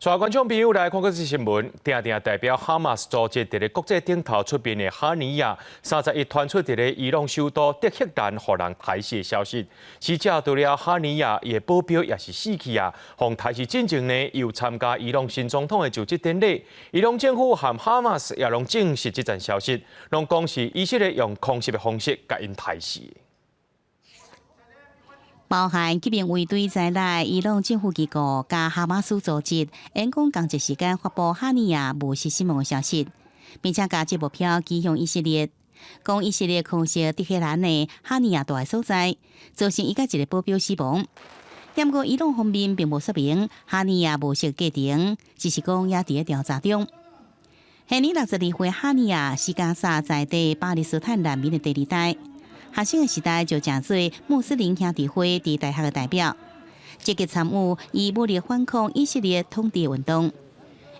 帶觀眾朋友來看國際新聞，定定代表哈馬斯組織佇咧國際頂頭出面的哈尼亞，31傳出佇咧伊朗首都德黑蘭予人刣死的消息。死者除了哈尼亞，伊的保鏢也是死去啊。予刣死進前呢，有參加伊朗新總統的就職典禮。伊朗政府和哈馬斯也攏證實這層消息，攏講是以色列用空襲的方式共𪜶刣死。包含革命衛隊在內，伊朗政府機構佮哈馬斯組織，因講仝一時間發布哈尼亞無死身亡的消息，並且共這目標指向以色列，講以色列空襲德黑蘭的哈尼亞蹛的所在，造成伊佮一个保鏢死亡。不過伊朗方面並無說明哈尼亞謀殺過程，只是講猶佇咧調查中。現年62歲哈尼亞是加薩在地巴勒斯坦難民的第二代。學生的時代就成做穆斯林兄弟會佇大學的代表，積極參與以武力反抗以色列統治運動。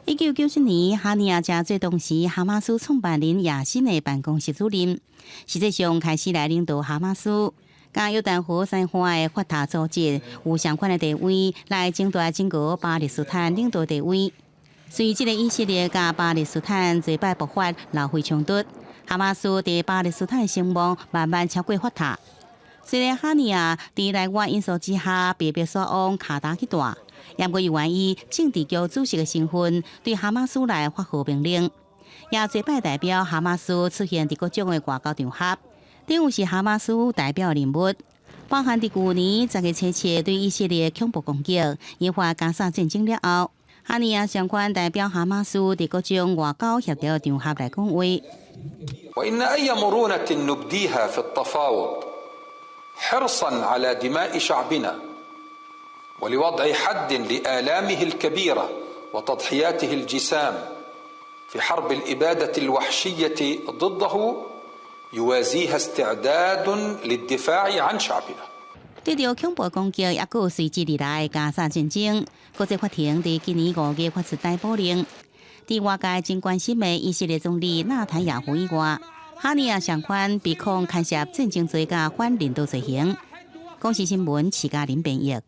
1997年，哈尼亞成做當時哈馬斯創辦人亞辛的辦公室主任，實際上開始來領導哈馬斯，佮約旦河西岸的法塔組織有相款的地位，來爭奪整個巴勒斯坦領導地位。隨這个以色列佮巴勒斯坦濟擺爆發流血衝突。哈馬斯佇巴勒斯坦聲望慢慢超過法塔。雖然哈尼亞佇內外因素之下被迫徙往卡達去蹛，毋過伊願以政治局主席的身份對哈馬斯來發號命令，也濟擺代表哈馬斯出現佇各種的外交場合，等於是哈馬斯代表人物。包含佇舊年10月27對以色列恐怖攻擊，引發加沙戰爭了後，哈尼亞相關代表哈馬斯佇各種外交協調場合來講話。 وإن أي مرونة نبديها في التفاوض حرصا على دماء شعبنا ولوضع حد لآلامه الكبيرة وتضحياته الجسام في حرب الإبادة الوحشية ضده يوازيها استعداد للدفاع عن شعبنا。對著恐怖攻擊，猶閣有隨之而來加沙戰爭，國際法庭佇今年5月發出逮捕令。佇外界真關心的以色列總理納坦雅胡以外，哈尼亞相款被控牽涉戰爭罪佮反人道罪行。公視新聞，徐嘉玲編譯。